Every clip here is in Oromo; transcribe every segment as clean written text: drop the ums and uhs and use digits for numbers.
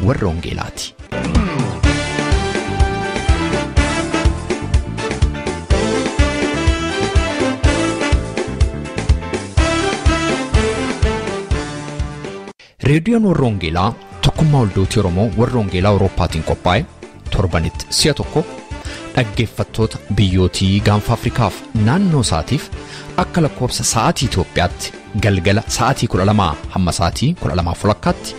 warra Wangeelaati. Reediyoon warra Wangeelaa tokkummaa waldootii Oromoo warra Wangeelaa Awurooppaatiin qophaa'e torbanitti si'a tokko dhaggeeffattoota biyyootii gaanfa Afrikaaf naannoo isaatiif akka lakkoofsa sa'aatii Itoophiyaatti galgala sa'aatii 12 hamma sa'aatii 12:30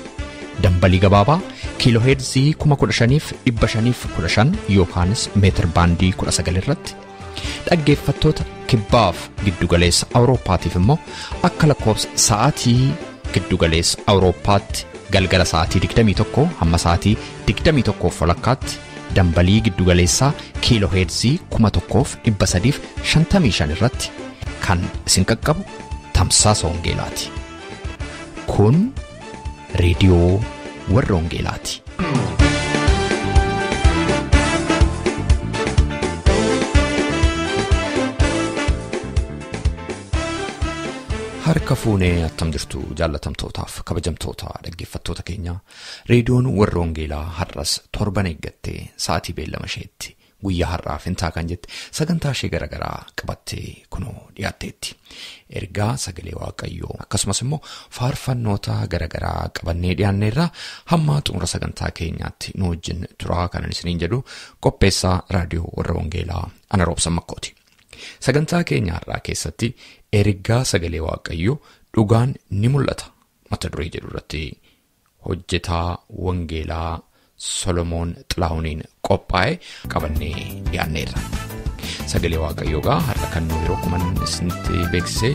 dambalii gabaabaa kiilooheerzii 15,515 yookaanis meetir baandii 19 irratti dhaggeeffattoota kibbaaf giddugaleessa Awurooppaatiif immoo akka lakkoofsa sa'aatii giddugaleessa Awurooppaatti galgala sa'aatii 21 hamma sa'aatii 21:30 dambalii giddugaleessaa kiilooheerzii 1355 irratti kan isin qaqqabu tamsaasa Wangeelaati. Kun reediyoo warra Wangeelaati. Harka fuunee attam jirtu jaallatamtootaaf kabajamtoota dhaggeeffattoota keenya reediyoon warra Wangeelaa har'as torban eeggattee sa'aatii beellama isheetti guyyaa har'aaf hin taakan jette sagantaa ishee garaagaraa qabattee kunoo dhiyaatteetti. Ergaa sagalee Waaqayyoo akkasumas immoo faarfannoota garaagaraa qabannee dhiyaanneerraa hamma xumura sagantaa keenyaatti nu wajjin turaa kanan isiniin jedhu qopheessaa raadiyoo warra Wangeelaa ana Roobsan Makkooti. Sagantaa keenya har'aa keessatti ergaa sagalee Waaqayyoo dhugaan ni mul'ata mata duree jedhu irratti hojjetaa Wangeelaa Solomoon Xilaahuniin qophaa'e qabannee dhiyaanneerra. Sagalee Waaqayyoo gaa har'a kan nu yeroo kuman isinitti beeksise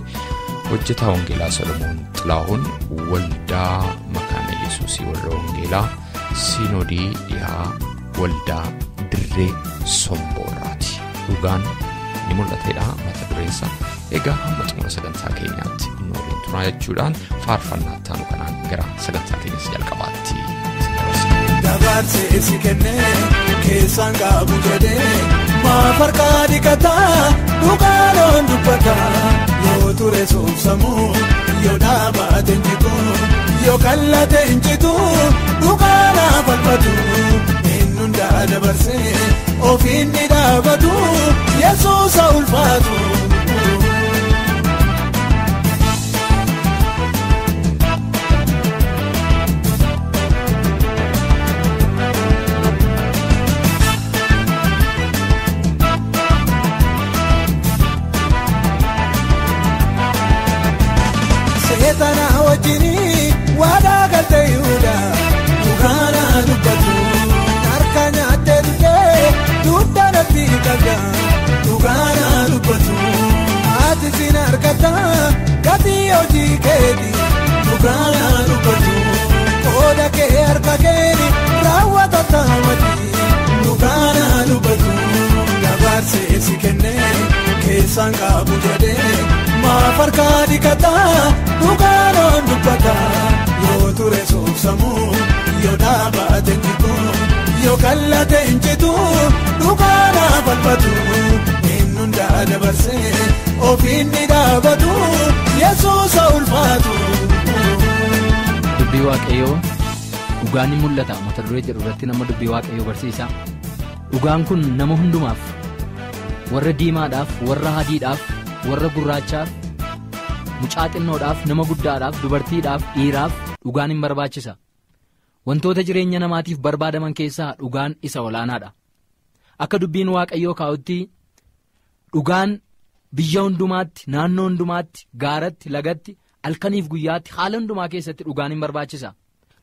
hojjetaa Wangeelaa Solomoon Xilaahun waldaa Makaana Yesuusii warra Wangeelaa Siinoodii dhihaa waldaa Dirree Sombooraati. Dhugaan ni mul'ateedha mata dureensa. Egaa hamma xumura sagantaa keenyaatti nu waliin turaa jechuudhaan faarfannaa taanu kanaan gara sagantaa keenyas jalqabaatti isin dabarsina. Dabarsee si kennee keessaan qabu jedhee maaf harkaa dhiqataa dhugaadhaan dubbataa yoo ture soomsamuu yoo dhaabate injitu yoo kallate injitu dhugaadhaan falmatu inni hundaa dabarsee ofiin ni dhaabatu Yesuusa ulfaatu. Seetana wajjini waadaa galtee Yihudaa dhugaadhaan dubbatu harka nyaattee dhuftee dugda qabda dhugaadhaan dubbatu ati sin harkata gatii hojii keeti dhugaadhaan dubbatu qooda kee harka keeni raawwata taamati dhugaadhaan dubbatu dabarsee si kennee keessaan qabu jedhee. Maaf harkaa dhiqataa dhugaadhaan dubbataa yoo ture soomsamuu yoo dhaabate injitu yoo kallate injitu dhugaadhaan falmatu inni hundaa dabarsee ofiin ni dhaabatu Yesuusa ulfaatu. Dubbii Waaqayyoo dhugaan ni mul'ata mata duree jedhu irratti nama dubbii Waaqayyoo barsiisa. Dhugaan kun nama hundumaaf warra diimaadhaaf warra adiidhaaf. Warra gurraachaaf mucaa xinnoodhaaf nama guddaadhaaf dubartiidhaaf dhiiraaf dhugaan hin barbaachisa. Wantoota jireenya namaatiif barbaadaman keessaa dhugaan isa olaanaadha. Akka dubbiin Waaqayyoo kaa'utti dhugaan biyya hundumaatti naannoo hundumaatti gaaratti lagatti halkaniif guyyaatti haala hundumaa keessatti dhugaan hin barbaachisa.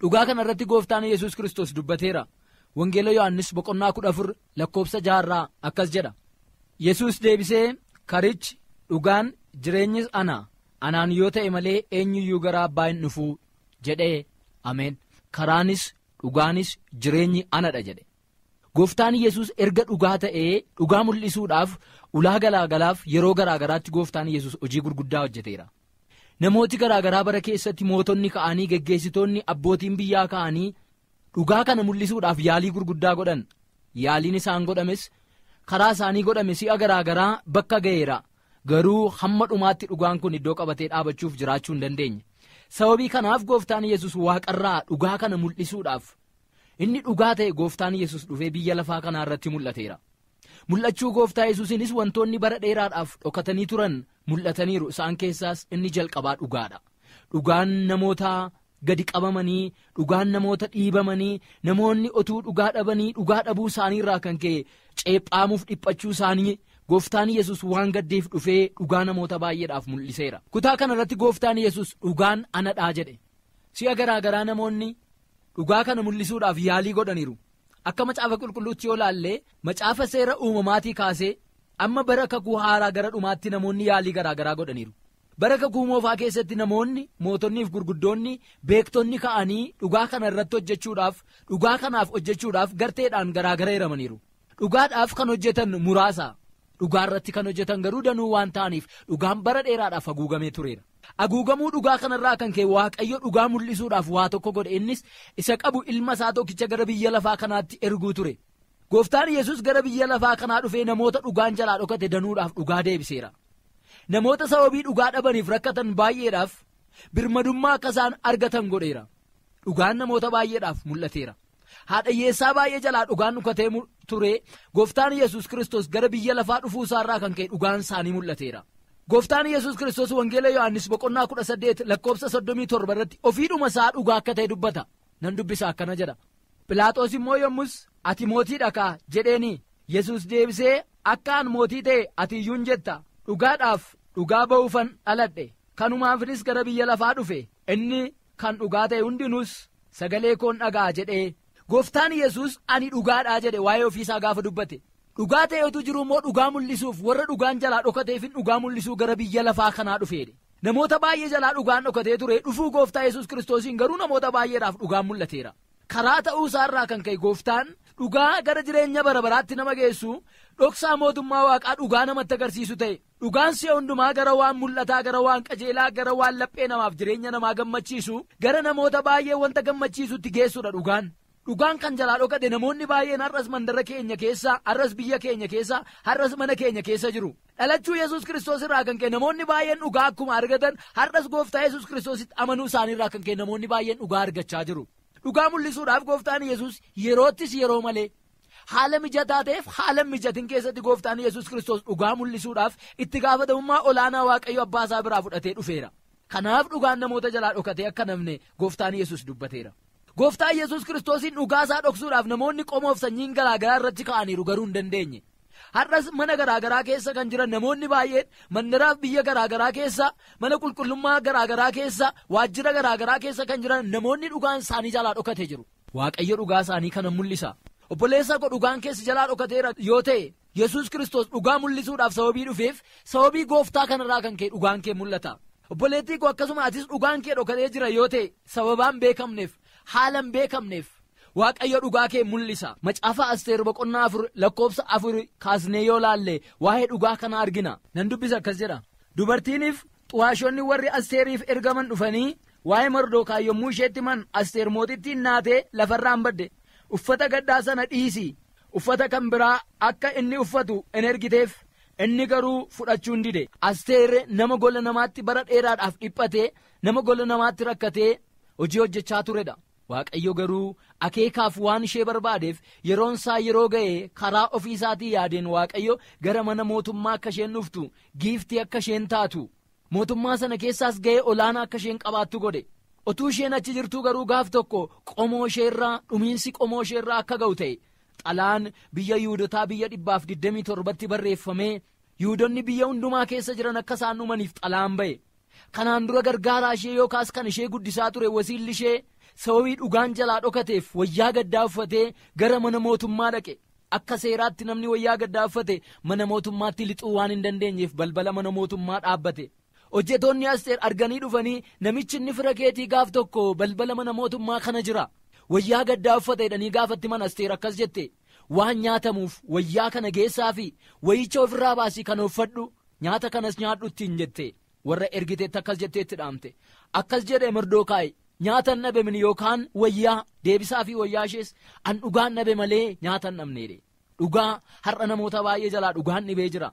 Dhugaa kana irratti gooftaan Yesuus Kiristoos dubbateera. Wangeela Yohaannis boqonnaa 14 lakkoofsa 6 akkas jedha. Yesuus deebisee karichi dhugaan jireenyis ana anaan yoo ta'e malee eenyuyyuu gara abbaa hin dhufuu jedhee ameen. Karaanis dhugaanis jireenyi anadha jedhe. Gooftaan Yesuus erga dhugaa ta'ee dhugaa mul'isuudhaaf ulaa galaagalaaf yeroo garaagaraatti gooftaan Yesuus hojii gurguddaa hojjeteera. Namooti garaagaraa bara keessatti mootonni ka'anii geggeessitoonni abbootiin biyyaa ka'anii dhugaa kana mul'isuudhaaf yaalii gurguddaa godhan. Yaaliin isaan godhames karaa isaanii godhame si'a garaagaraa bakka ga'eera. Garuu hamma dhumaatti dhugaan kun iddoo qabatee dhaabachuuf jiraachuu hin dandeenye. Sababii kanaaf gooftaan Yesuus waaqarraa dhugaa kana mul'isuudhaaf Inni dhugaa ta'e gooftaan Yesus dhufee biyya lafaa kanaa irratti mul'ateera. Mul'achuu gooftaa Yesuusiinis wantoonni bara dheeraadhaaf dhokatanii turan mul'ataniiru. Isaan keessaas inni jalqabaa dhugaadha. Dhugaan namoota gadi qabamanii, dhugaan namoota dhiibamanii, namoonni otuu dhugaa dhabanii dhugaa dhabuu isaanii irraa kan ka'e ceephaamuuf dhiphachuu isaanii gooftaan Yesus waan gaddeef dhufee dhugaa namoota baay'eedhaaf mul'iseera. Kutaa kana irratti gooftaan Yesus dhugaan anadhaa jedhe. Si'a garaa garaa namoonni dhugaa kana mul'isuudhaaf yaalii godhaniiru. Akka macaafa qulqulluutti yoo laallee macaafa seera uumamaatii kaasee amma bara kakuu haaraa gara dhumaatti namoonni yaalii garaa garaa godhaniiru. Bara kakuu moofaa keessatti namoonni mootonniif gurguddoonni beektonni ka'anii dhugaa kana irratti hojjechuudhaaf dhugaa kanaaf hojjechuudhaaf garteedhaan garaa gara hiramaniiru. Dhugaadhaaf kan hojjetan muraasa. Dhugaa irratti kan hojjetan garuu danuu waan ta'aniif dhugaan bara dheeraadhaaf haguugamee tureera. Haguugamuu dhugaa kanarraa kan ka'e Waaqayyo dhugaa mul'isuudhaaf waa tokko godhe. Innis isa qabu ilma isaa tokkicha gara biyya lafaa kanaatti erguu ture. Gooftaan Yesus gara biyya lafaa kanaa dhufee namoota dhugaan jalaa dhokate danuudhaaf dhugaa deebiseera. Namoota sababii dhugaa dhabaniif rakkatan baay'eedhaaf birmadummaa akka isaan argatan godheera. Dhugaan namoota baay'eedhaaf mul'ateera. Haadha hiyyeessaa baay'ee jalaa dhugaan dhokatee ture. Gooftaan Yesus Kiristoos gara biyya lafaa dhufuu isaarraa kan ka'e dhugaan isaanii mul'ateera. Gooftaan Yesus Kiristoos Wangeela Yohaannis boqonnaa 18 lakkoofsa 37 irratti ofiidhuma isaa dhugaa akka ta'e dubbata. Nan dubbisa akkana jedha. Philaaxoos immoo yommus ati mootiidha kaa jedheeni. Yesus deebisee akka an mootii ta'e ati iyyuu hin jetta. Dhugaadhaaf dhugaa ba'uufan dhaladhe. Kanumaafis gara biyya lafaa dhufe. Inni kan dhugaa ta'e hundinuus sagalee koon dhaga'a jedhee. Gooftaan Yesus ani dhugaadhaa jedhe waa'ee ofiisaa gaafa dubbate. Dhugaa ta'etu jiru immoo dhugaa mul'isuuf warra dhugaan jalaa dhokateefin dhugaa mul'isuu gara biyya lafaa kanaa dhufeedhe. Namoota baay'ee jalaa dhugaan dhokatee ture dhufuu gooftaa Yesus Kiristoosiin garuu namoota baay'eedhaaf dhugaan mul'ateera. Karaa ta'uu isaarraa kan ka'e gooftaan dhugaa gara jireenya bara baraatti nama geessu dhoksaa mootummaa waaqaa dhugaa namatti agarsiisu ta'e. Dhugaan si'a hundumaa gara waan mul'ataa, gara waan qajeelaa, gara waan laphee namaaf jireenya namaa gammachiisu, gara namoota baay'ee wanta gammachiisutti geessudha dhugaan. Dhugaan kan jalaa dhokate namoonni baay'een har'as mandara keenya keessa, har'as biyya keenya keessa, har'as mana keenya keessa jiru. Dhalachuu Yesus Kiristoos irraa kan ka'e namoonni baay'een dhugaa akkuma argatan har'as gooftaa Yesus Kiristoositti amanuu isaanii irraa kan ka'e namoonni baay'een dhugaa argachaa jiru. Dhugaa mul'isuudhaaf gooftaan Yesus yeroottis yeroo malee haala mijataa ta'eef haala mijatin keessatti gooftaan Yesus Kiristoos dhugaa mul'isuudhaaf itti gaafatamummaa olaanaa Waaqayyo abbaa isaa biraa fudhatee dhufeera. Kanaaf dhugaan namoota jalaa dhokatee akka namne gooftaan Yesus dubbateera. Gooftaan Yesus Kiristoosiin dhugaa isaa dhoksuudhaaf namoonni qomoof sanyiin garaa garaa irratti ka'aniiru garuu hin dandeenye. Har'as mana garaa garaa keessa kan jiran namoonni baay'een mandaraaf biyya garaa garaa keessa, mana qulqullummaa garaa garaa keessa, waajjira garaa garaa keessa kan jiran namoonni dhugaan isaanii jalaa dhokatee jiru. Waaqayyo dhugaa isaanii kana mul'isa. Obboleessa koo dhugaan keessa jalaa dhokateera yoo ta'e Yesus Kiristoos dhugaa mul'isuudhaaf sababii dhufeef sababii gooftaa kanarraa kan ka'e dhugaan kee mul'ata. Obboleettii koo akkasuma atis dhugaan kee dhokatee jira yoo ta'e sababaan beekamneef haala hin beekamneef Waaqayyo dhugaa kee mul'isa. Macaafa Asteer boqonnaa 4 lakkoofsa 4 kaasnee yoo laalle waa'ee dhugaa kana argina. Nan dubbisa akkas jedha. Dubartiiniif xuwaashonni warri Asteeriif ergaman dhufanii waa'ee Mordookaay yommuu isheetti himan Asteer mootittiin naatee lafarraan badde. Uffata gaddaa sana dhiisi. Uffata kan biraa akka inni uffatu hin ergiteef. Inni garuu fudhachuu hin dide. Asteer nama gola namaatti bara dheeraadhaaf dhiphatee, nama gola namaatti rakkatee hojii hojjechaa turedha. Waaqayyo garuu akeekaaf waan ishee barbaadeef yeroon isaa yeroo ga'e karaa ofii isaatii yaadeen Waaqayyo gara mana mootummaa akka isheen dhuftu, giiftii akka isheen taatu, mootummaa sana keessaas ga'ee olaanaa akka isheen qabaattu godhe. Otuu isheen achi jirtuu garuu gaaf tokko qomoo isheerraa dhumiinsi qomoo isheerraa akka ga'u ta'e. Xalaan biyya Yihuudotaa biyya 127tti barreeffamee Yihuudonni biyya hundumaa keessa jiran akka isaan dhumaniif xalaan ba'e. Kanaan dura gargaaraa ishee yookaas kan ishee guddisaa ture wasiilli ishee sababii dhugaan jalaa dhokateef wayyaa gaddaa uffatee gara mana mootummaa dhaqe. Akka seeraatti namni wayyaa gaddaa uffate mana mootummaatti lixuu waan hin dandeenyeef balbala mana mootummaa dhaabbate. Hojjetoonni Asteer arganii dhufanii namichi inni fira keetii gaaf tokko balbala mana mootummaa kana jira. Wayyaa gaddaa uffate jedhanii gaafatti mana Asteer akkas jette. Waan nyaatamuuf wayyaa kana geessaa fi wayicha ofirraa baasii kana uffadhu, nyaata kanas nyaadhu ittiin jette. Warra ergiteetti akkas jetteetti dhaamte. Akkas jedhe Mordookaay, nyaata hin dhabemin yookaan wayyaa deebisaa fi wayyaa ishees an dhugaan dhabe malee nyaata hin dhabneedhe. Dhugaa har'a namoota baay'ee jalaa dhugaan dhibee jira.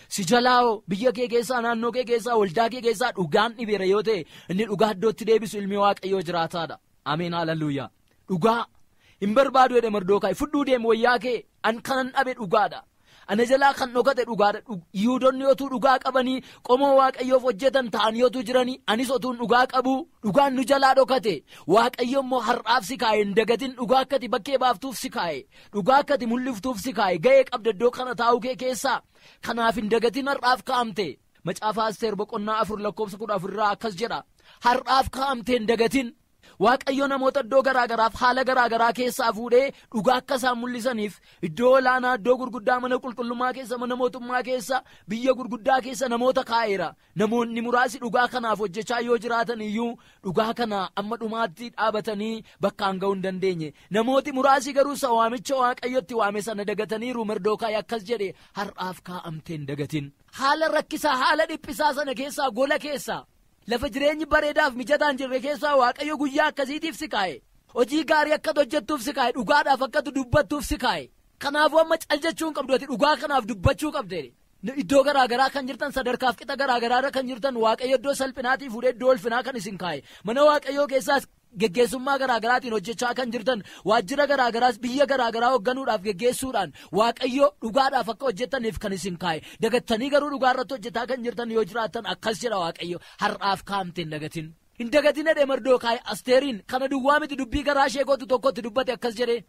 Si jalaa'oo biyya kee keessaa, naannoo kee keessaa, waldaa kee keessaa dhugaan dhibeera yoo ta'e inni dhugaa iddootti deebisu ilmi Waaqayyoo jiraataadha. Ameen, haleluuyaa. Dhugaa Hin barbaadu jedhe Mardookaay, fudhuu deemi wayyaa kee, an kanan dhabe dhugaadha. Ana jalaa kan dhokate dhugaadha. Yihudoonni otuu dhugaa qabanii qomoo Waaqayyoof hojjetan ta'anii otuu jiranii, anis otuun dhugaa qabu, dhugaan nu jalaa dhokate. Waaqayyo immoo har'aaf si kaa'e, hin dagatin, dhugaa akkati bakkee baaftuuf si kaa'e, dhugaa akkati mul'iftuuf si kaa'e, ga'ee qabda iddoo kana taa'uu kee keessaa. Kanaaf hin dagatin, har'aaf kaa'amte. Macaafa Asteer boqonnaa 4 lakkoofsa 14 irraa akkas jedha. Har'aaf kaa'amte, hin dagatin. Waaqayyo namoota iddoo garaagaraaf haala garaagaraa keessaa fuudhee dhugaa akka isaan mul'isaniif iddoo olaanaa, iddoo gurguddaa, mana qulqullummaa keessa, mana mootummaa keessa, biyya gurguddaa keessa namoota kaa'eera. Namoonni muraasi dhugaa kanaaf hojjechaa yoo jiraatan iyyuu dhugaa kana amma dhumaatti dhaabatanii bakkaan ga'uu hin dandeenye. Namooti muraasi garuu isa waamicha Waaqayyotti waame sana dagataniiru. Mardookaay akkas jedhe, har'aaf kaa'amte, hin dagatin. Haala rakkisaa, haala dhiphisaa sana keessaa, gola keessaa, lafa jireenyi bareedaaf mijataan jirre keessaa Waaqayyo guyyaa akkasiitiif si kaa'e. Hojii gaarii akka hojjettuuf si kaa'e, dhugaadhaaf akka dubbattuuf si kaa'e. Kanaafuu amma cal jechuu hin qabdu, ati dhugaa kanaaf dubbachuu qabde. Iddoo garaagaraa kan jirtan, sadarkaaf qixa garaagaraarra kan jirtan, Waaqayyo iddoo salphinaatii fuudhee iddoo ulfinaa kan isin kaa'e. Mana Waaqayyoo keessaas geggeessummaa garaagaraatiin hojjechaa kan jirtan, waajjira garaagaraas biyya garaagaraa hoogganuudhaaf geggeessuudhaan Waaqayyo dhugaadhaaf akka hojjetaniif kan isin kaa'e. Dagattanii garuu dhugaa irratti hojjetaa kan jirtan yoo jiraattan akkas jedha Waaqayyo, har'aaf kaa'amte, hin dagatin. Hin dagatin jedhee Mardookaay Asteeriin. Kana duwwaa miti, dubbii garaa ishee gootu tokkotti dubbate akkas jedhee.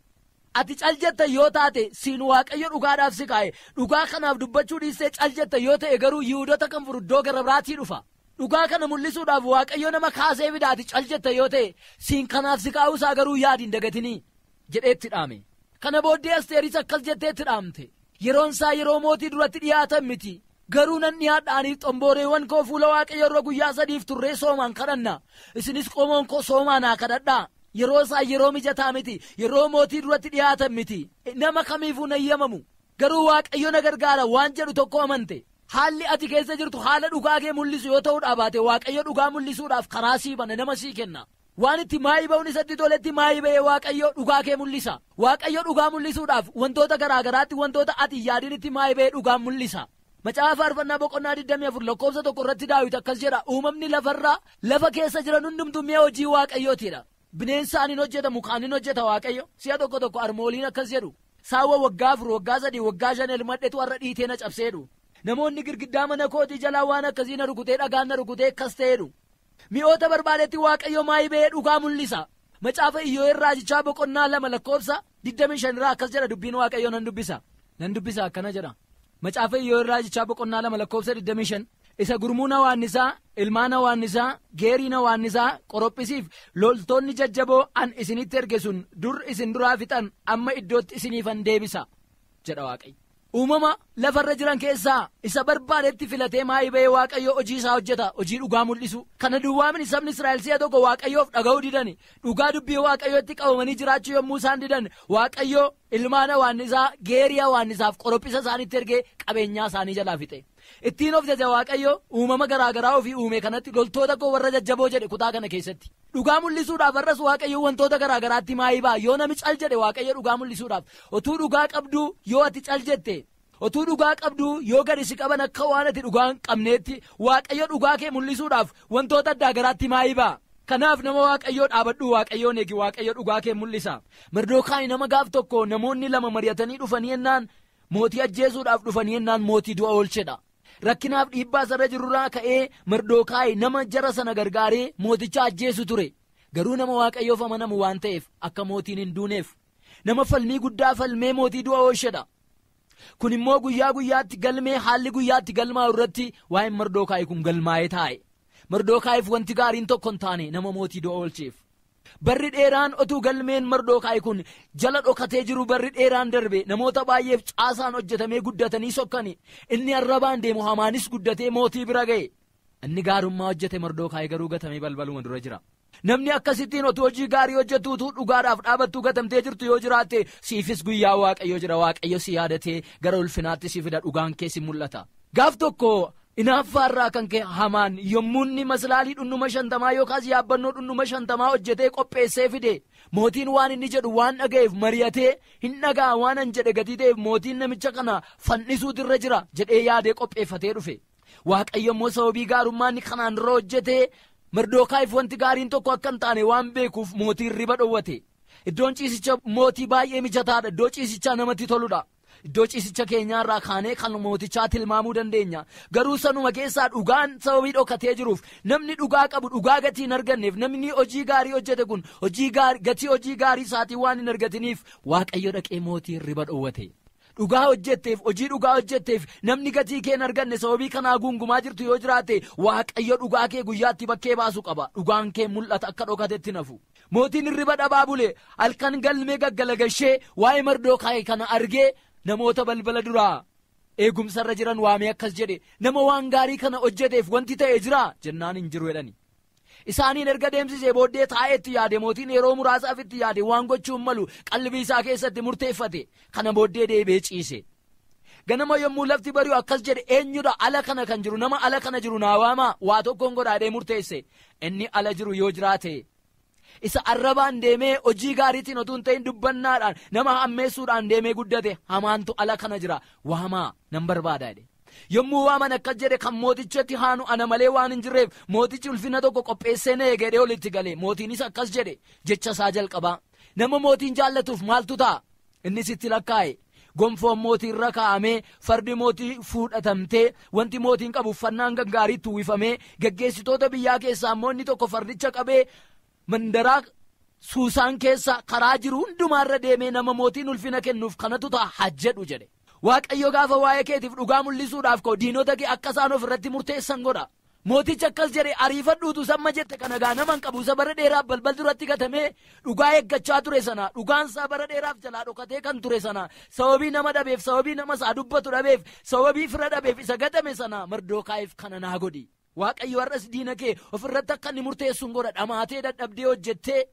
Ati cal jetta yoo taate, siin Waaqayyo dhugaadhaaf si kaa'e, dhugaa kanaaf dubbachuu dhiistee cal jetta yoo ta'e garuu Yihudoota kan furu iddoo gara biraatii dhufa. Dhugaa kana mul'isuudhaaf Waaqayyo nama kaasee fida, ati cal jetta yoo ta'e siin kanaaf si kaa'uu isaa garuu yaadi, hin dagatinii jedheetti dhaame. Kana booddee Asteeris akkas jetteetti dhaamte. Yeroon isaa yeroo mootii duratti dhiyaatan miti. Garuu nan dhiyaadhaaniif xombooreewwan koo fuula Waaqayyo irra guyyaa 3 turree soomaan kadhanna. Isinis qomoon koo soomaan haa kadhadhaa. Yeroo isaa yeroo mijataa miti, yeroo mootii duratti dhiyaatan miti. Nama kamiifuu nan yamamu. Garuu Waaqayyo na gargaara waan jedhu tokko amante. Haalli ati keessa jirtu haala dhugaa kee mul'isu yoo ta'uu dhabaate Waaqayyo dhugaa mul'isuudhaaf karaa sii bana, nama sii kenna. Waan itti maayii ba'uun isatti toletti maayii ba'ee Waaqayyo dhugaa kee mul'isa. Waaqayyo dhugaa mul'isuudhaaf wantoota garaagaraatti, wantoota ati yaadin itti maayii ba'ee dhugaa mul'isa. Macaafa Faarfannaa boqonnaa 24 lakkoofsa 1 irratti Daawit akkas jedha, uumamni lafarraa lafa keessa jiran hundumtuu mi'a hojii Waaqayyootiidha. Bineensaan hin hojjeta, mukaan hin hojjeta Waaqayyo. Si'a tokko tokko armooliin akkas jedhu, saawwa waggaa 4, waggaa 3, waggaa 5 elmadhetu har'a dhiitee na cabseedhu. Namoonni girgiddaa mana kootii jalaa waan akkasii na rukutee, dhagaan na rukutee akkas ta'eedhu. Mi'oota barbaadetti Waaqayyo maayii ba'ee dhugaa mul'isa. Macaafa Iyyoo'el raajichaa boqonnaa 2 lakkoofsa 25 irraa akkas jedha dubbiin Waaqayyoo, nan dubbisa. Nan dubbisa akkana jedha. Macaafa Iyyoo'el raajichaa boqonnaa 2 lakkoofsa 25, isa gurmuun hawaannisaa, ilmaan hawaannisaa, geeriin hawaannisaa, qorophisiif loltoonni jajjaboo an isinitti erge sun dur isin duraa fixan amma iddootti isiniifan deebisa jedha Waaqayyo. Uumama lafarra jiran keessaa isa barbaadetti filatee maayii ba'ee Waaqayyo hojii isaa hojjeta, hojii dhugaa mul'isu. Kana duwwaamin sabni Israa'el si'a tokko Waaqayyoof dhaga'uu didani. Dhugaa dubbii Waaqayyootti qabamanii jiraachuu yommuu isaan didan, Waaqayyo ilmaan hawaannisaa, geerii hawaannisaaf qorophisa isaanitti ergee qabeenyaa isaanii jalaa fixe. Ittiin of jaja Waaqayyo uumama garaagaraa ofii uume kanatti loltoota koo warra jajjaboo jedhe kutaa kana keessatti. Dhugaa mul'isuudhaaf har'as Waaqayyo wantoota garaagaraatti maayii ba'a. Yoo nami cal jedhe Waaqayyo dhugaa mul'isuudhaaf, otuu dhugaa qabduu yoo ati cal jette, otuu dhugaa qabduu yoo gadi si qaban akka waan ati dhugaa hin qabneetti, Waaqayyo dhugaa kee mul'isuudhaaf wantoota addaa garaatti maayii ba'a. Kanaaf nama Waaqayyoo dhaabadhu, Waaqayyoon eegi, Waaqayyo dhugaa kee mul'isa. Mardookaay nama gaaf tokko namoonni lama mari'atanii dhufanii ennaan mootii ajjeesuudhaaf dhufanii ennaan mootii du'a oolchedha. Rakkinaaf dhiibbaa sarara jirurraa ka'ee Mardookaay nama jara sana gargaaree mooticha ajjeesu ture. Garuu nama Waaqayyoof amanamu waan ta'eef akka mootiin hin duuneef nama falmii guddaa falmee mootii du'a oolchedha. Kun immoo guyyaa guyyaatti galmee haalli guyyaatti galmaa'u irratti waa'een Mardookaay kun galmaa'ee taa'e. Mardookaayif wanti gaariin tokko hin taane nama mootii du'a oolcheef. Barri dheeraan otuu galmeen Mardookaay kun jala dhokatee jiru barri dheeraan darbe namoota baay'eef caasaan hojjetamee guddatanii sokkani. Inni arrabaan deemu Hamaanis guddatee mootii bira ga'e. Inni gaarummaa hojjete Mardookaay garuu gatamee balbaluma dura jira. Namni akkasittiin otuu hojii gaarii hojjetu utuu dhugaadhaaf dhaabattuu gatamtee jirtu yoo jiraatte siifis guyyaa Waaqayyo jira. Waaqayyo si yaadatee gara ulfinaatti si fida, dhugaan kee si mul'ata. Gaaf tokko inaaffaarraa kan ka'e Hamaan yommuu inni maslaalii dhundhuma 50 yookaas yaabbannoo dhundhuma 50 hojjetee qopheessee fide, mootiin waan inni jedhu waan dhaga'eef mari'atee hin dhaga'a waan an jedhe gatii ta'eef mootiin namicha kana fannisuutu irra jira jedhee yaadee qopheeffatee dhufe. Waaqayyo immoo sababii gaarummaa inni kanaan dura hojjetee Mardookaayif wanti gaariin tokko akka hin taane waan beekuuf mootiin riba dhowwate. Iddoon ciisicha mootii baay'ee mijataadha. Iddoo ciisichaa namatti toludha. Iddoo ciisicha keenyaarraa kaanee kan mootichaa tilmaamuu dandeenya. Garuu sanuma keessaa dhugaan sababii dhokatee jiruuf namni dhugaa qabu dhugaa gatii hin arganneef, namni hojii gaarii hojjete kun hojii gaarii gatii hojii gaarii isaatii waan hin argatiniif Waaqayyo dhaqee mootii hirriba dhoowwate. Dhugaa hojjetteef, hojii dhugaa hojjetteef namni gatii kee hin arganne sababii kanaa guungumaa jirtu yoo jiraate Waaqayyo dhugaa kee guyyaatti bakkee baasu qaba. Dhugaan kee mul'ata akka dhokatetti nafu. Mootiin hirriba dhabaa bule halkan galmee gaggalagashee waa'ee Mardookaay kana argee namoota balbala duraa eegumsarra jiran waamee akkas jedhe, nama waan gaarii kana hojjeteef wanti ta'e jira jennaan hin jiru jedhani. Isaaniin erga deemsisee booddee taa'eetti yaade. Mootiin yeroo muraasaaf itti yaade waan gochuun malu qalbii isaa keessatti murteeffate. Kana booddee deebi'ee ciise. Ganama yommuu lafti bari'u akkas jedhe, eenyudha ala kana kan jiru? Nama ala kana jiru naa waamaa, waa tokkoon godhaadhee murteesse. Inni ala jiru yoo jiraate isa arrabaan deemee hojii gaariitiin otuu hin ta'in dubbannaadhaan nama hammeessuudhaan deemee guddate hamaantu ala kana jira, waamaa nan barbaada jedhe. Yommuu waaman akkas jedhe, kan mootichatti haanu ana malee waan hin jirreef mootichi ulfina tokko qopheessee na eegee olitti gale. Mootiinis akkas jedhe jecha isaa jalqabaa, nama mootiin jaallatuuf maaltu ta'a? Innis itti lakkaa'e. Gonfoon mootii irra kaa'amee, fardi mootii fuudhatamtee, wanti mootiin qabu uffannaan gaggaariitti uwwifamee, geggeessitoota biyyaa keessaa immoo inni tokko fardicha qabee mandaraa Suusaan keessa karaa jiru hundumaarra deemee nama mootiin ulfina kennuuf kanatu ta'a haa jedhu jedhe. Waaqayyo gaafa waa'ee keetiif dhugaa mul'isuudhaaf koo diinota kee akka isaan ofirratti murteessan godha. Mootichi akkas jedhe, ariifadhuutu samma jette kana gaa nama hin qabu, isa bara dheeraaf balbal duratti gatamee dhugaa eeggachaa ture sana, dhugaan isaa bara dheeraaf jalaa dhokatee kan ture sana, sababii nama dhabeef, sababii nama isaa dubbatu dhabeef, sababii fira dhabeef isa gatame sana Mardookaayif kana naa godhi. Waaqayyo har'as diina kee ofirratti akka inni murteessuun godha. Dhamaatee dadhabdee hojjettee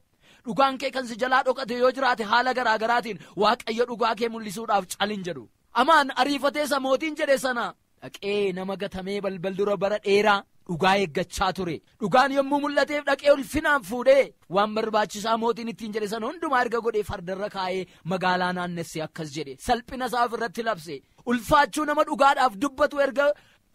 dhugaan kee kan si jalaa dhokate yoo jiraate haala garaagaraatiin Waaqayyo dhugaa kee mul'isuudhaaf calin jedhu. Amaan ariifatee isa mootiin jedhe sana dhaqee nama gatamee balbal dura bara dheeraa dhugaa eeggachaa ture. Dhugaan yommuu mul'ateef dhaqee ulfinaan fuudhee waan barbaachisaa mootiin ittiin jedhe sana hundumaa erga godhee fardarra kaa'ee magaalaa naannessee akkas jedhe. Salphina isaa ofirratti labse. Ulfaachuu nama dhugaadhaaf dubbatu erga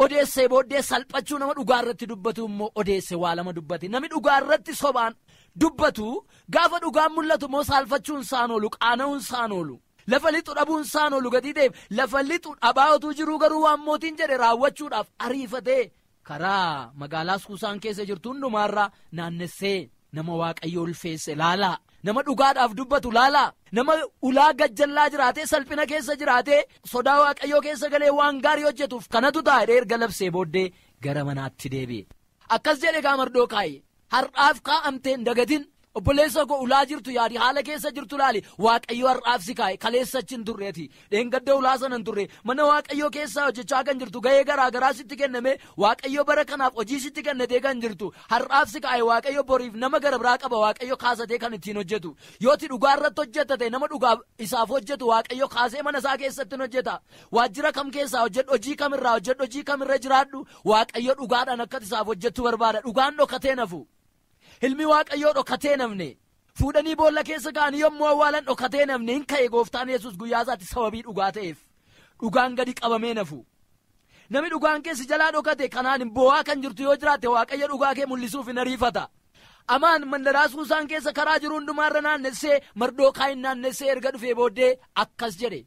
odeessee booddee salphachuu nama dhugaa irratti dubbatu immoo odeesse. Waa lama dubbate. Namni dhugaa irratti sobaan dubbatu gaafa dhugaan mul'atu immoo saalfachuun isaan oolu, qaana'uun isaan oolu, lafa lixu dhabuun isaan oolu gatii ta'eef lafa lixu dhabaa otuu jiruu garuu waan mootiin jedhe raawwachuudhaaf ariifatee karaa magaalaa Suusaan keessa jirtu hundumaarraa naannessee nama Waaqayyo ulfeesse laalaa, nama dhugaadhaaf dubbatu laalaa, nama ulaa gajjallaa jiraatee salphina keessa jiraatee sodaa Waaqayyoo keessa galee waan gaarii hojjetuuf kanatu taa'ee erga labsee booddee gara manaatti deebi'e. Akkas jedhe gaa Mardookaay, har'aaf kaa'amtee hin dagatin. Obboleessa koo ulaa jirtu yaadi, haala keessa jirtu laali. Waaqayyo har'aaf si kaa'e, kaleessa achi hin turreeti, dheengadda ulaa sana hin turre. Mana Waaqayyoo keessaa hojjechaa kan jirtu, ga'ee garaagaraa sitti kenname, Waaqayyo bara kanaaf hojii sitti kennatee kan jirtu, har'aaf si kaa'e. Waaqayyo boriif nama gara biraa qaba, Waaqayyo kaasatee kan ittiin hojjetu. Yooti dhugaa irratti hojjetate nama dhugaa isaaf hojjetu Waaqayyo kaasee mana isaa keessatti hin hojjeta. Waajjira kam keessaa hojjedhu, hojii kamirraa hojjedhu, hojii kamirra jiraadhu, Waaqayyo dhugaadhaan akka isaaf hojjettu barbaada. Dhugaan dhokatee nafu. Ilmi Waaqayyoo dhokatee namne. Fuudhanii boolla keessa ka'anii yommuu awwaalan dhokatee namne. Hin ka'e gooftaan Yesuus guyyaa isaatti sababii dhugaa ta'eef. Dhugaan gadi qabamee nafu. Namni dhugaan keessi jalaa dhokate kanaan hin boo'aa kan jirtu yoo jiraatte Waaqayyo dhugaa kee mul'isuuf hin ariifata. Amaan mandaraa Suusaan keessa karaa jiru hundumaarra naannessee Mardookaay naannessee erga dhufee booddee akkas jedhe.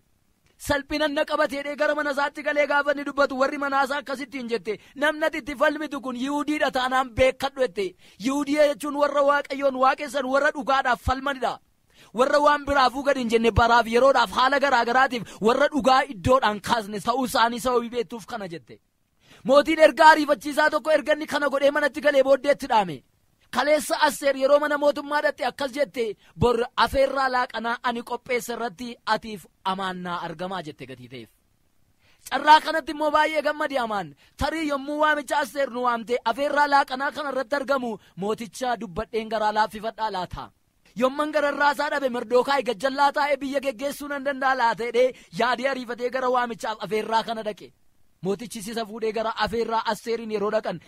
Salphina na qabatee gara mana isaatti galee gaafa inni dubbatu warri manaasaa akkasitti hin jette, namni ati itti falmitu kun Yihuudiidha taanaan beekadhu jette. Yihuudii jechuun warra Waaqayyoon waaqessan, warra dhugaadhaaf falmanidha. Warra waan biraafuu gadi hin jenne, baraaf yeroodhaaf haala garaagaraatiif warra dhugaa iddoodhaan kaasne ta'uu isaanii sababii beektuuf kana jette. Mootiin erga ariifachiisaa tokko erga inni kana godhee manatti galee booddeetti dhaame. Kaleessa Asteer yeroo mana mootummaa dhatte akkas jette, bor afeerraa laaqanaa ani qopheesse irratti atiif amaannaa argamaa jette gatii ta'eef. Carraa kanatti immoo baay'ee gammade Amaan. Tarii yommuu waamicha Asteer nu waamte afeerraa laaqanaa kana irratti argamu mooticha dubbadheen garaa laaffifadhaa laata? Yomman gararraasaa dhabe Mardookaay gajjallaa taa'ee biyya geggeessuu nan danda'a laata jedhee yaadee ariifatee gara waamichaaf afeerraa kana dhaqe. Mootichi isa fuudhee gara afeerraa Asteeriin yeroo dhaqan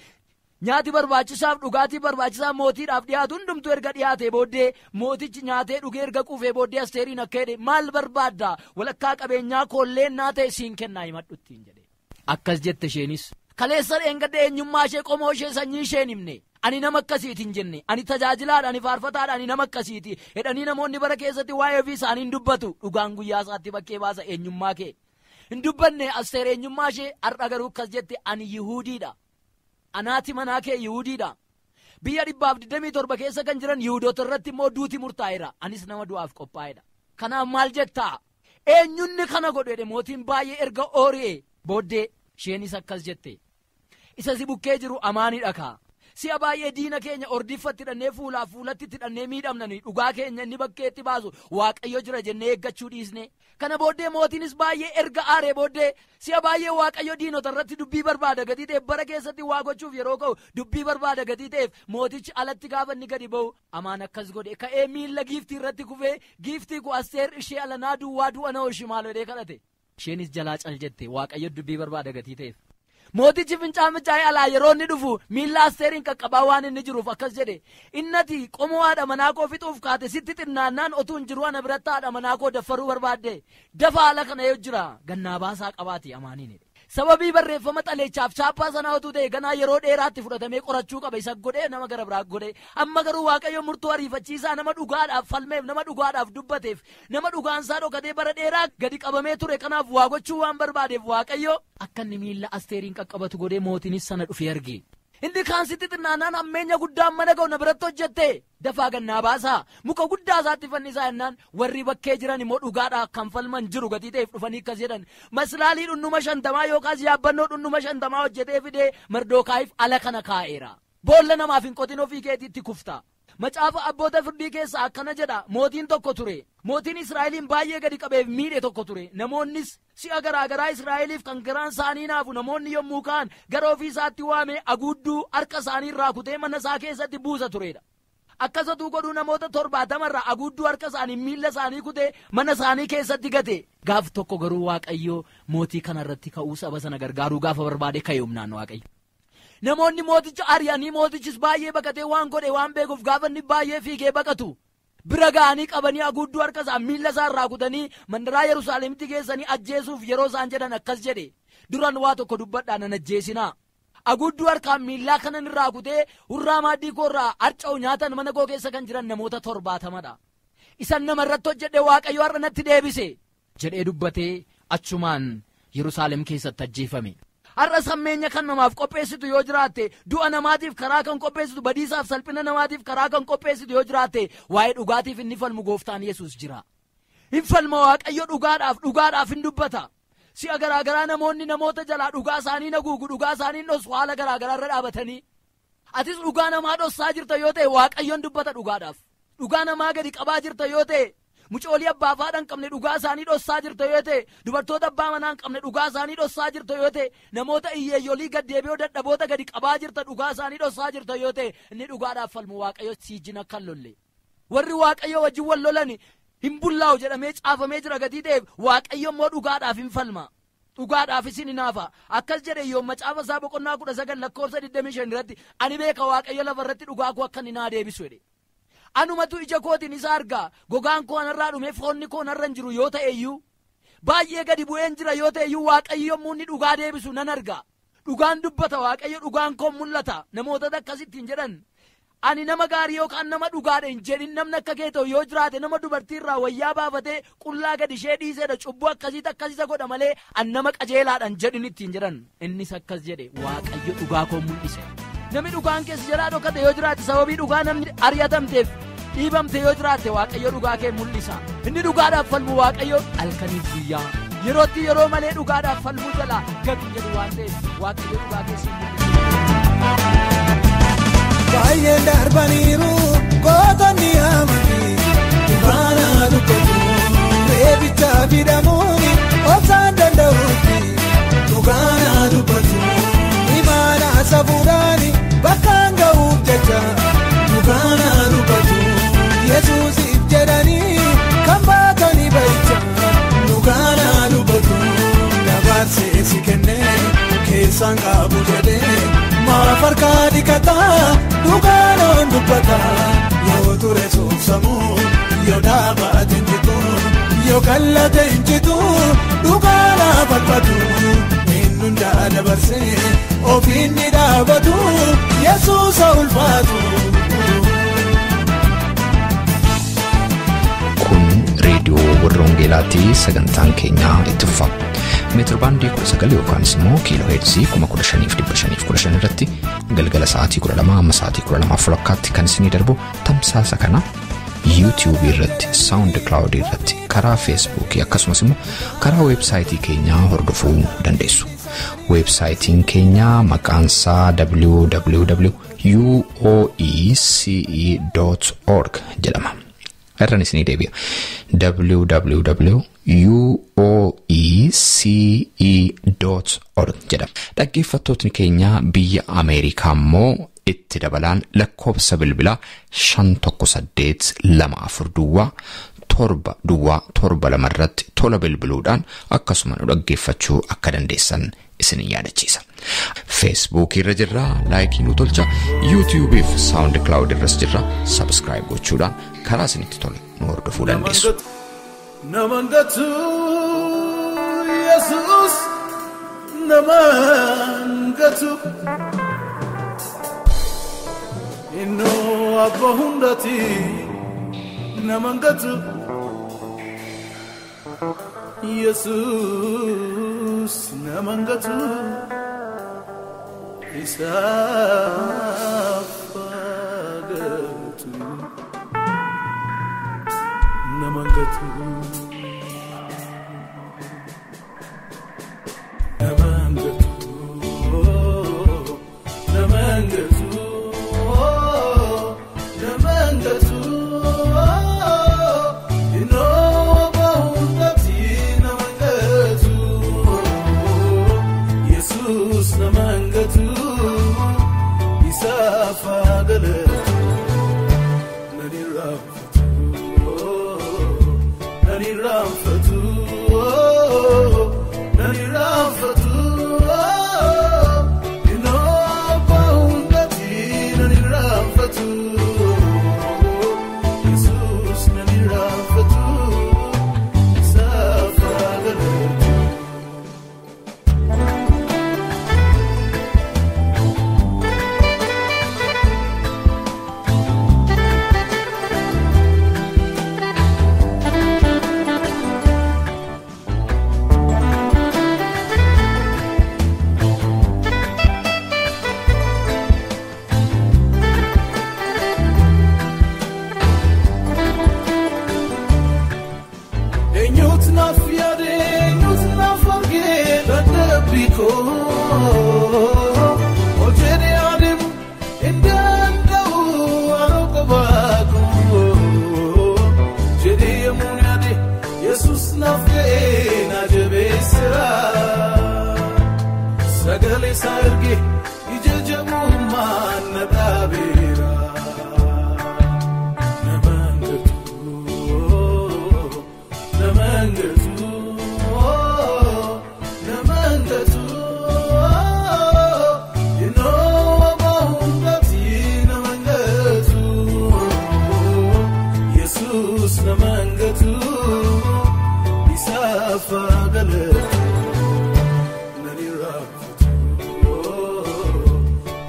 nyaati barbaachisaaf dhugaatii barbaachisaa mootiidhaaf dhiyaatu hundumtuu erga dhiyaatee booddee mootichi nyaatee dhugee erga quufee booddee Asteeriin akka jedhe, maal barbaadda? Walakkaa qabeenyaa koolleen naa ta'e siin kennaa himadhu ittiin jedhe. Akkas jette isheenis. Kaleessa dheengadda eenyummaa ishee, qomoo ishee, sanyii ishee hin himne. Ani nama akkasiiti hin jenne, ani tajaajilaadha, ani faarfataadha, ani nama akkasiiti jedhanii namoonni bara keessatti waa'ee ofii isaanii hin dubbatu. Dhugaan guyyaa isaatti bakkee baasa eenyummaa kee. Hin dubbanne Asteer eenyummaa ishee. Har'a garuu akkas jette, ani Yihuudiidha. Anaati manaa kee Yihuudiidha. Biyya 127 keessa kan jiran Yihuudoota irratti immoo duuti murtaa'eera. Anis nama du'aaf qophaa'edha. Kanaaf maal jettaa? Eenyunni kana godhe? Mootiin baay'ee erga oori'e booddee isheenis akkas jette, isa si bukkee jiru Amaanidha kaa. Si'a baay'ee diina keenya ordiffatti hidhannee fuulaaf fuulatti hidhannee miidhamnanii dhugaa keenya inni bakkeetti baasu Waaqayyo jira jennee eeggachuu dhiisne. Kana booddee mootiinis baay'ee erga aaree booddee si'a baay'ee Waaqayyo diinota irratti dubbii barbaada gatii ta'eef bara keessatti waa gochuuf yeroo ka'u dubbii barbaada gatii ta'eef mootichi alatti gaafa inni gadi ba'u Amaan akkas godhe, ka'ee miilla giiftii irratti kufee, giiftii ku Asteer ishee alanaa duwwaa du'a na oolchi maaloo jedhee kadhate. Isheenis jalaa cal jette, Waaqayyo dubbii barbaada gatii ta'eef. Mootichi fincaan fincaa'ee alaa yeroo inni dhufu miilla Asteeriin qaqqabaa waan inni jiruuf akkas jedhe, innati qomoo haadha manaa koo fixuuf kaate sitti xinnaannaan otuu hin jiru ana biratti haadha manaa koo daffaruu barbaadde, dafa haala kana yoo jira gannaa baasaa qabaati Amaaniin jedhe. Sababii barreeffama xaleechaaf chaappaa sanaa otuu ta'e ganaa yeroo dheeraatti fudhatamee qorachuu qaba, isa godhee nama gara biraa godhee. Amma garuu Waaqayyo murtoo ariifachiisaa nama dhugaadhaaf falmeef, nama dhugaadhaaf dubbateef, nama dhugaansaa dhokatee bara dheeraa gadi qabamee ture kanaaf waa gochuu waan barbaadeef Waaqayyo akka inni miilla Asteeriin qaqqabatu godhee mootiinis sana dhufee arge. Inni kaan sitti xinnaannaan hammeenya guddaan mana ga'u na biratti hojjette, dafaa gannaa baasaa muka guddaa isaatti fannisaa jennaan warri bakkee jiran immoo dhugaadhaa kan falman jiru gatii ta'eef dhufanii akkas jedhan, maslaalii dhundhuma 50 yookaas yaabbannoo dhundhuma 50 hojjetee fidee Mardokaayiif ala kana kaa'eera. Boolla namaaf hin qotin, ofii keetiitti kufta. Macaafa abboota firdii keessaa akkana jedha, mootiin tokko ture. Mootiin Israa'eliin baay'ee gadi qabeef miidhe tokko ture. Namoonnis si'a garaagaraa Israa'eliif kan garaan isaanii naafu namoonni yommuu ka'an gara ofii isaatti waamee aguudduu harka isaanii irraa kutee mana isaa keessatti buusa turedha. Akkasatu godhuu namoota 70 irraa aguudduu harka isaanii miilla isaanii kutee mana isaanii keessatti gate. Gaaf tokko garuu Waaqayyo mootii kanarratti ka'uu saba sana gargaaruu gaafa barbaade ka'e humnaan Waaqayyo. Namoonni mooticha ari'anii mootichis baay'ee baqatee waan godhe waan beekuuf gaafa inni baay'ee fiigee baqatu bira ga'anii qabanii aguudduu harka isaa miilla isaa irraa kutanii mandaraa Yerusaalemitti geessanii ajjeesuuf yeroo isaan jedhan akkas jedhe, duran waa tokko dubbadhaa nan ajjeesinaa. Aguudduu harkaan miillaa kanan irraa kutee hurraa maaddii koo irraa harca'u nyaatan mana koo keessa kan jiran namoota 70dha. Isan nama irratti hojjedhe Waaqayyo har'a natti deebise jedhee dubbatee achumaan Yerusaalem keessatti ajjeefame. Har'a sammeenya kan namaaf qopheessitu yoo jiraatte, du'a namaatiif karaa kan qopheessitu, badiisaaf salphina namaatiif karaa kan qopheessitu yoo jiraatte, waa'ee dhugaatiif inni falmu gooftaan Yesuus jira. Hin falma Waaqayyo dhugaadhaaf, dhugaadhaaf hin dubbata. Si'a garaagaraa namoonni namoota jalaa dhugaa isaanii naguugu, dhugaa isaanii dhossu haala garaagaraa irra dhaabatanii. Atis dhugaa namaa dhossaa jirta yoo ta'e Waaqayyoon dubbata dhugaadhaaf. Dhugaa namaa gadi qabaa jirta yoo ta'e, mucoolii abbaa fi haadha hin qabne dhugaa isaanii dhossaa jirta yoo ta'e, dubartoota abbaa manaa hin qabne dhugaa isaanii dhossaa jirta yoo ta'e, namoota hiyyeeyyolii gaddeebi'oo dadhaboota gadi qabaa jirta dhugaa isaanii dhossaa jirta yoo ta'e, inni dhugaadhaaf falmu Waaqayyo siijin akka hin lolle. Warri Waaqayyo wajjin wal lolan hin bullaa'u jedhamee caafamee jira gatii ta'eef Waaqayyo immoo dhugaadhaaf hin falma. Dhugaadhaaf isin hinaafa. Akkas jedhe Iyyoob macaafa isaa boqonnaa 19 lakkoofsa 25 irratti, ani beeka Waaqayyo lafa irratti dhugaa koo akka inni naa deebisu jedhe. Anumatu ija kootiin isa argaa, gogaan koo anarraa dhume, foonni koo narra hin jiru yoo ta'e iyyuu, baay'ee gadi bu'een jira yoo ta'e iyyuu, Waaqayyo yommuu inni dhugaa deebisu nan arga. Dhugaan dubbata Waaqayyo, dhugaan koo mul'ata. Namoota akkasittiin jedhan, ani nama gaarii yookaan nama dhugaadha hin jedhin, namni akka kee ta'u yoo jiraate nama dubartii irraa wayyaa baafatee qullaa gadi ishee dhiisedha, cubbuu akkasiitu akkasisa godha malee an nama qajeelaadha hin jedhin ittiin jedhan. Innis akkas jedhe, Waaqayyo dhugaa koo mul'ise. Namni dhugaan keessa jalaa dhokate yoo jiraate, sababii dhugaa namni ari'atamteef dhiibamte yoo jiraatte, Waaqayyo dhugaa kee mul'isa. Inni dhugaadhaaf falmu Waaqayyo halkaniif guyyaa yerootti yeroo malee dhugaadhaaf falmuu jalaa gadi jedhu waan ta'eef Waaqayyo dhugaa keessa mul'isa. Baay'een darbaniiru gootonni amantii dhugaana dubbatu, reebicha fidamuuni obsaan danda'uutti dhugaana dubbatu, imaana safuudhaani bakkaan ga'uuf jecha dhugaana dubbatu, Yesuusiif jedhanii kan baatanii bahicha dhugaana dubbatu, dabarsee si kennee keessaan qabu jedhee maaf harkaa dhiqataa dhugaanoon dubbata, yoo ture suufsamuu yoo dhaabate hin jitu yoo kallate hin jitu dhugaana falfatu inni hundaa Dabarsee ofiin ni dhaabatu Yesuus ulfaatu. Kun reediyoo warra Wangeelaati sagantaan keenyaa itti fufa. Meetirbaandii 19 yookaan immoo kiiloo heerzii 15,515 irratti galgala sa'aatii 12 amma sa'aatii 12:30 kan isinii darbu tamsaasa kana YouTube irratti, SoundCloud irratti, karaa Facebook akkasumas immoo karaa weebsaayitii keenyaa hordofuu dandeessu. Weebsaayitiin keenya maqaan isaa www.uoece.org jedhama. Irraan isinii deebi'a. www.uoece.org jedhama. Dhaggeeffattootni keenya biyya Ameerikaa immoo itti dabalaan lakkoofsa bilbilaa 518 24 duwwaa 7 duwwaa 7 2 irratti tola bilbiluudhaan akkasuma nu dhaggeeffachuu akka dandeessan isin yaadachiisa. Facebook irra jirra, laayikii nu tolcha, YouTube fi SoundCloud irras jirra, subscribe gochuudhaan karaa isinitti tole nu hordofuu dandeessu. Namangatu Yesuus namangatu Inno abba hundati namangatu Yesuus namangatu Isaafagatu namangatu namangatu namangatu namangatu ino bahundati namangatu Yesus namangatu Isaafagatu nani ramfatu nani ramfatu ino bahundati nani ramfatu Yesus nani ramfatu Isaafagatu. Eenyutu naaf yaade eenyutu naaf argee dadhabbii koo ol jedhee adeemu hin danda'u anoo qofaa koo jedhee yemmuu yaade Yesuus naaf ga'ee na jabeesseera sagalee isaa ergee ija jabummaan na dhaabeera. Namangatu namangatu ino bahundati namangatu Yesus namangatu Isaafagatu nani ramfatu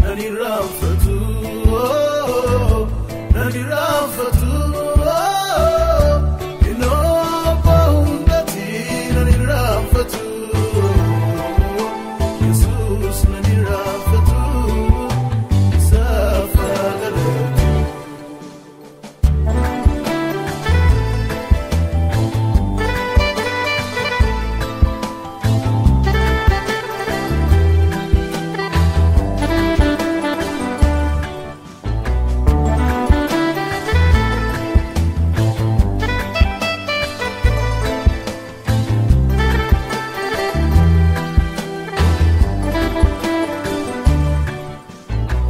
nani ramfatu nani ramfatu ino bahundati nani ramfatu Yesus nani ramfatu Isaafagatu.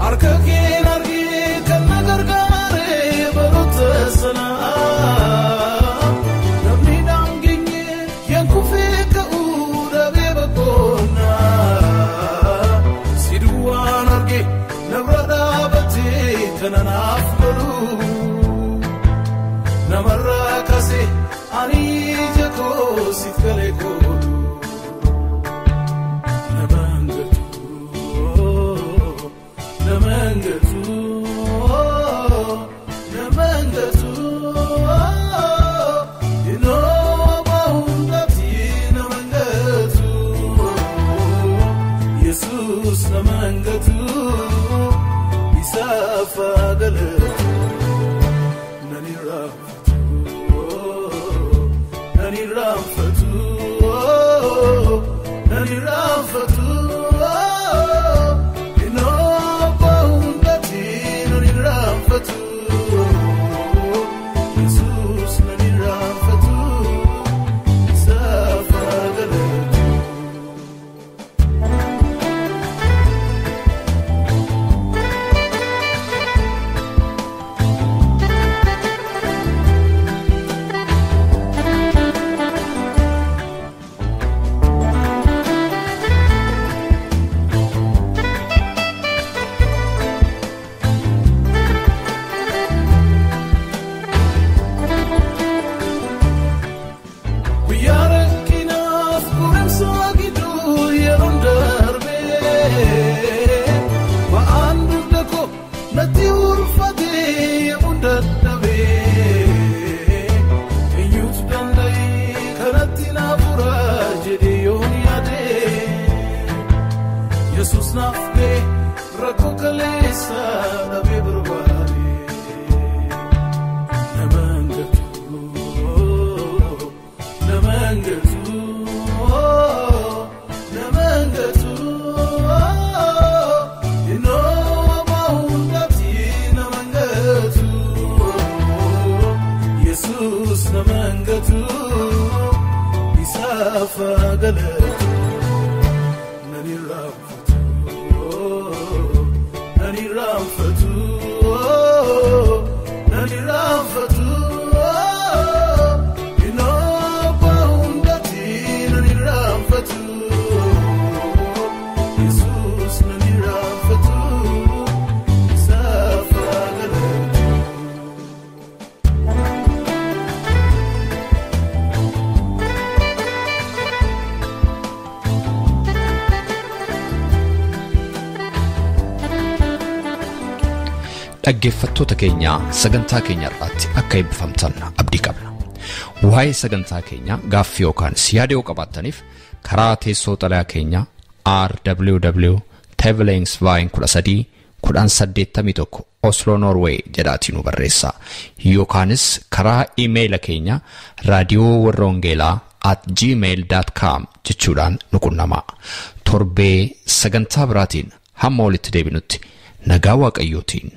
Harka keen argee kan na gargaare baroota sanaa namni daangeenye yankufee ka'uu dhabee boqonnaa si duwwaan argee nabra dhaabatee kana naaf godhu namarraa kaasee ani ija koo siif galee koolu. Namangatu Guyyaa rakkinaaf qorumsa gidduu yeroon darbee ba'aan dugda koo natti ulfaatee yemmuun dadhabee eenyutu danda'ee kanatti na fura jedhee yoon yaadee Yesuus naaf ga'e rakkoo kaleessa dhabee barbaade. Nama hin gatu, nama hin gatu, nama hin gatu, innoo hundatti nama hin gatu, Yesuus nama hin gatu, isaaf haa galatu. Nan irraanfatu, nan irraanfatu, nan irraanfatu, innoo hundatti nan irraanfatu, Yesuus nan irraanfatu, isaaf haa galatu. Dhaggeeffattoota keenya sagantaa keenya irraatti akka eebbifamtan abdii qabna. Waa'ee sagantaa keenya gaaffii yookaan yaada yoo qabaattaniif karaa teessoo xalayaa keenya RWW Tevelingsveien 13 1081 Oslo Norway jedhaatii nu barreessaa. Yookaanis karaa iimeeyila keenya raadiyoo warra wangeelaa at gmail.com jechuudhaan nu qunnamaa. Torbee sagantaa biraatiin hamma walitti deebinutti nagaa waaqayyootiin